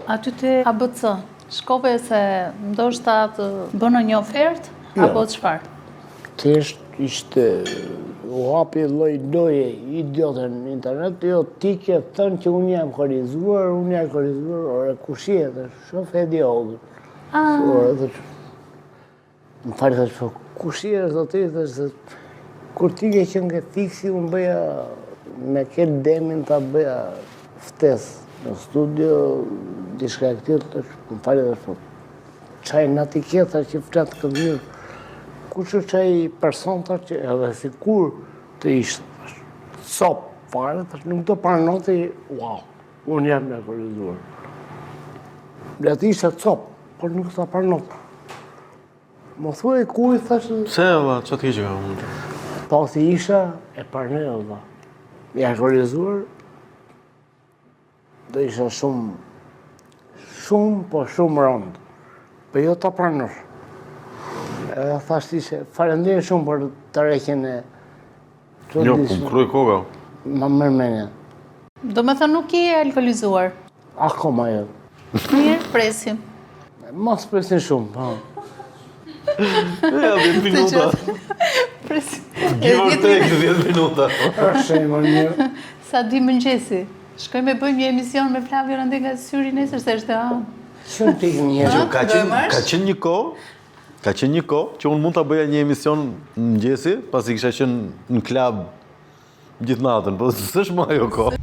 Aty te ABC, shkove se ndoshta të bënë një ofertë, jo. apo çfarë? Thjesht ishte u hapi lloj loje idiote në internet, jo ti ke thënë që unë jam alkoolizuar, unë jam alkoolizuar, ore kush je, dhe shof Edi Hogën. Ah. Ore, dhe Më fal, thashë, po kush je zotëri, thashë, se kur ti ke qenë ke Fiksi, unë bëja me kel demin ta bëja ftesë në studio, diçka e këtillë, thashë, më fal, thashë, po ça inati ke, thashë, që flet këtë mënyrë, kush është ai person, thashë, që edhe sikur të ishte, thashë, copë fare, thashë, nuk do pranonte, wow, unë jam i alkoolizuar. Le të ishte copë, por nuk ta pranonte. Më thuaj ku i thashë... Pse valla, ça të keqe ka unë? Po si isha, e pranoj valla. I alkoolizuar, do isha shumë, shumë, po shumë rëndë. Po jo ta pranosh. Edhe thashë ishe, faleminderit shumë për tërheqjen e Jo, po më kruaj koka. Ma merr mendja. Domethënë nuk je alkoolizuar? Akoma jo. Mirë, presim. Mos presim shumë, po. Ja, 10 minuta. Presim. Give or take 10 minuta. Është më mirë. Sa di mëngjesi. Shkojmë e bëjmë një emision me Flavion andej nga syri nesër se është e hënë. Shumë pikë një. Ka qenë ka qenë një kohë, ka qenë një kohë që unë mund ta bëja një emision në mëngjesi, pasi kisha qenë në klub gjithë natën, po s'është më ajo kohë.